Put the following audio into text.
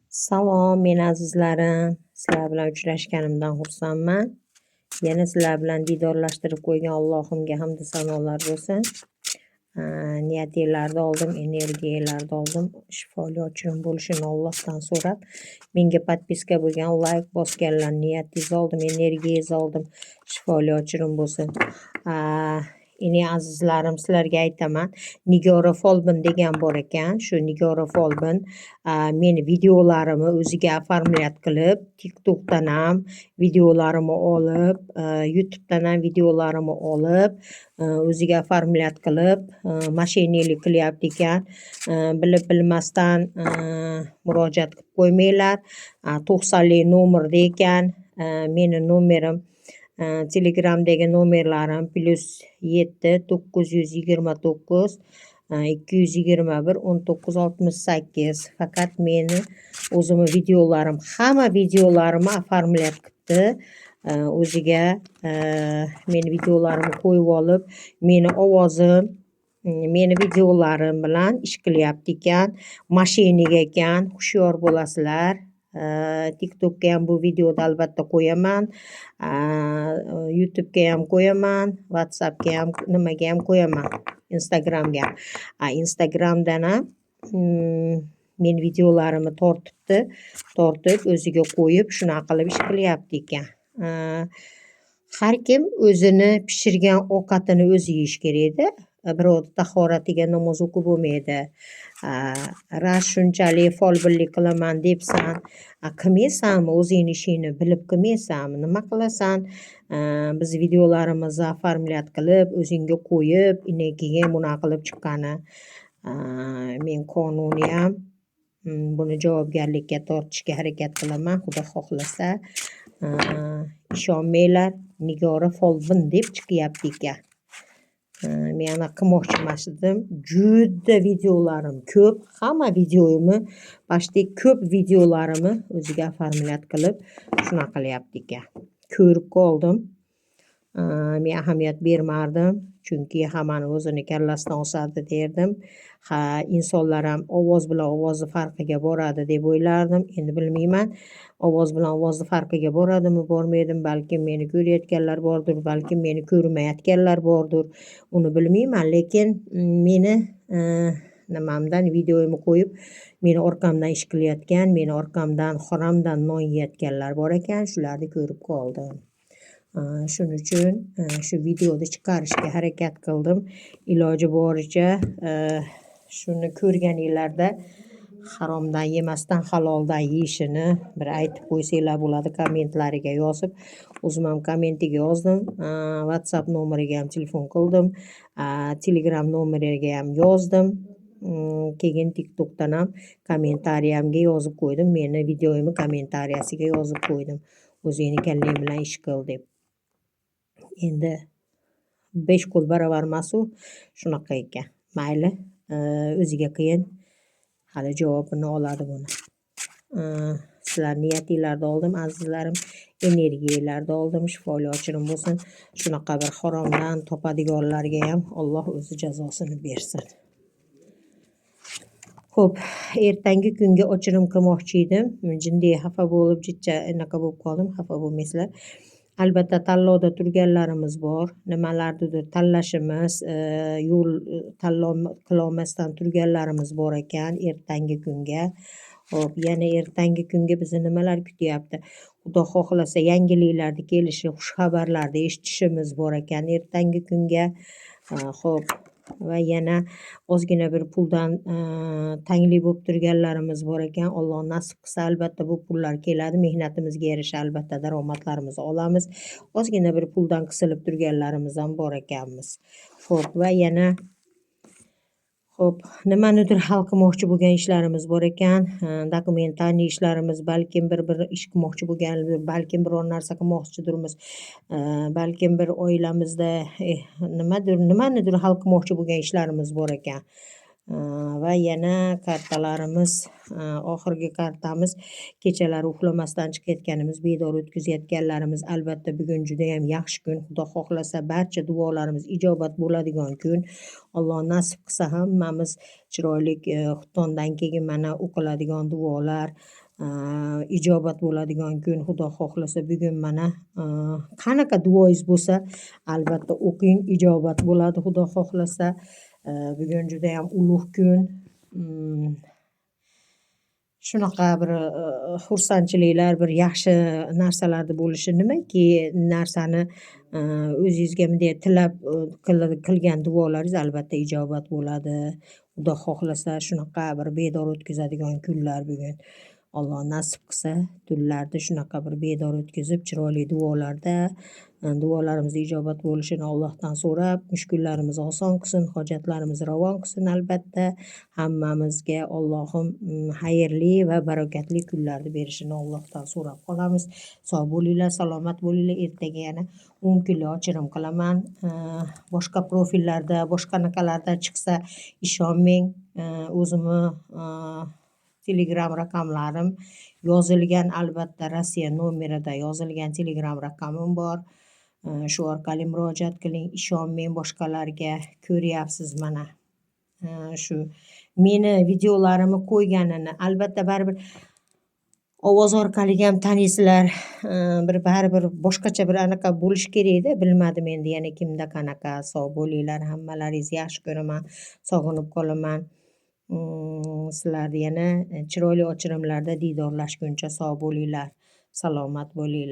Salom, meni azizlarim. Sizlar bilan uchrashganimdan xursandman. Yana sizlar bilan diydorlashtirib qo'ygan Allohimga hamdu sanolar bo'lsin. Niyatinglarni oldim, energiyalarni oldim. Shifoli ochirim bo'lishini Allohdan so'rab, menga подписка bo'lgan, layk bosganlar niyatingizni oldim, energiyangizni oldim. Shifoli ochirim bo'lsin. Ini azizlarim, sizlarga aytaman, Nigora Folbin degan bor ekan. Shu Nigora Folbin meni videolarimni o'ziga оформлять qilib, TikTokdan ham videolarimni olib, YouTubedan ham videolarimni olib, o'ziga оформлять qilib, мошенник qilyapti ekan. Bilib bilmasdan murojaat qilib qo'ymanglar. 90li nomerda ekan. Meni nomerim, Telegramdagi nomerlarim +7 929 221 19 68. Faqat meni o'zimni videolarim, hamma videolarimni оформлять qilibdi. O'ziga meni videolarimni qo'yib olib, meni ovozim, meni videolarim bilan ish qilyapti ekan. Мошенник ekan, hushyor bo'lasizlar. TikTokka ham bu videoni albatta qo'yaman. YouTubega ham qo'yaman, WhatsAppga ham, nimaga ham qo'yaman, Instagramga ham. Instagramdan ham meni videolarimni tortibdi, tortib o'ziga qo'yib, shunaqa qilib ish qilyapti ekan. Har kim o'zini pishirgan ovqatini o'zi yeyishi kerakda. Birovni tahoratiga namoz o'qib bo'lmaydi. Rost shunchalik folbinlik qilaman debsan, qilmaysanmi, o'zingni ishingni bilib qilmaysanmi, nima qilasan? Biz videolarimizni оформлять qilib, o'zingga qo'yib, keyin bunaqa qilib chiqqani. Men qonuniy ham buni javobgarlikka tortishga harakat qilaman, Xudo xohlasa. Ishonmanglar, Nigora Folbin deb chiqyapti ekan. Men anaqa qilmoqchi emas edim. Juda videolarim ko'p. Hamma videoyimni, почти ko'p videolarimni o'ziga оформлять qilib, shunaqa qilyapti ekan. Ko'rib qoldim. Men ahamiyat bermadim, chunki hammani o'zini kallasidan osadi derdim. Ha, insonlar ham ovoz bilan ovozni farqiga boradi deb o'ylardim. Endi bilmayman, ovoz bilan ovozni farqiga boradimi, bormaydimi, balkim meni ko'rayotganlar bordir, balkim meni ko'rmayotganlar bordir. Uni bilmayman, lekin meni nimamdan videoyimni qo'yib, meni orqamdan ish qilayotgan, meni orqamdan haromdan non yeyotganlar bor ekan, shularni ko'rib qoldim. Shuning uchun shu videoni chiqarishga harakat qildim. Iloji boricha shuni ko'rganinglarda haromdan yemasdan haloldan yeyishini bir aytib qo'ysanglar bo'ladi kommentlariga yozib. O'zim ham kommentiga yozdim. WhatsApp nomeriga ham telefon qildim. Telegram nomeriga ham yozdim. Keyin TikTokdan ham kommentariyamga yozib qo'ydim. Meni videoyimni kommentariyasiga yozib qo'ydim. O'zingni kallang bilan ish qil deb. Endi 5 qo'l baravar emasu, shunaqa ekan. Mayli, o'ziga qiyin, hali javobini oladi buni. Sizlar niyatinglarni oldim, azizlarim, energiyalarni oldim, shifoli ochirim bo'lsin. Shunaqa bir haromdan topadiganlarga ham Alloh o'zi jazosini bersin. Xo'p, ertangi kunga ochirim qilmoqchi edim. Jinday xafa bo'lib, jicha anaqa bo'lib qoldim, xafa bo'lmaysizlar. Albatta tanlovda turganlarimiz bor. Nimalarnidir tanlashimiz, yo'l tanlov qilolmasdan turganlarimiz bor ekan ertangi kunga. Xo'p, yana ertangi kunga bizni nimalar kutyapti? Xudo xohlasa yangiliklarni kelishi, xushxabarlarni eshitishimiz bor ekan ertangi kunga. Xo'p, va yana ozgina bir puldan tanglik bo'lib turganlarimiz bor ekan. Alloh nasib qilsa albatta bu pullar keladi. Mehnatimizga yarasha albatta daromadlarimizni olamiz. Ozgina bir puldan qisilib turganlarimiz ham bor ekanmiz. Xo'p, va yana xo'p, nimanidir hal qilmoqchi bo'lgan ishlarimiz bor ekan. Документальный ishlarimiz, balkim bir-bir ish qilmoqchi bo'lgan, balkim biror narsa qilmoqchidirmiz. Balkim bir oilamizda nimadir, nimanidir hal qilmoqchi bo'lgan ishlarimiz bor ekan. Va yana kartalarimiz, oxirgi kartamiz kechalari uxlamasdan chiqayotganimiz, bedor o'tkazayotganlarimiz albatta bugun judayam yaxshi kun. Xudo xohlasa barcha duolarimiz ijobat bo'ladigan kun. Alloh nasib qilsa hammamiz chiroyli xuftondan keyin mana o'qiladigan duolar, Ijobat bo'ladigan kun, Xudo xohlasa, bugun mana qanaqa duoyingiz bo'lsa, albatta o'qing, ijobat bo'ladi, Xudo xohlasa. Bugun judayam ulug' kun. Shunaqa bir xursandchiliklar, bir yaxshi narsalarni bo'lishi nimaki narsani o'zingizga bunday tilab qilgan duolaringiz albatta ijobat bo'ladi. Xudo xohlasa, shunaqa bir bedor o'tkazadigan kunlar bugun. Alloh nasib qilsa, tunlarni shunaqa bir bedor o'tkazib, chiroyli duolarda, duolarimiz ijobat bo'lishini Allohdan so'rab, mushkullarimizni oson qilsin, hojatlarimizni ravon qilsin albatta. Hammamizga Allohim xayrli va barakatli kunlarni berishini Allohdan so'rab qolamiz. Sog' bo'linglar, salomat bo'linglar. Ertaga yana 10 kunlik ochirim qilaman. Boshqa profillarda, boshqa anaqalarda chiqsa ishonmang. O'zimni Telegram raqamlarim yozilgan, albatta Rossiya nomerida yozilgan Telegram raqamim bor. Shu orqali murojaat qiling, ishonmang boshqalarga. Ko'ryapsiz mana. Shu meni videolarimni qo'yganini albatta baribir ovoz orqali ham taniysizlar. Bir baribir boshqacha bir anaqa bo'lishi kerakda, bilmadim endi yana kimda qanaqa. Sog' bo'linglar, hammalaringizni yaxshi ko'raman, sog'inib qolaman. Sizlarni yana chiroyli ochirimlarda diydorlashguncha sog' bo'linglar, salomat bo'linglar.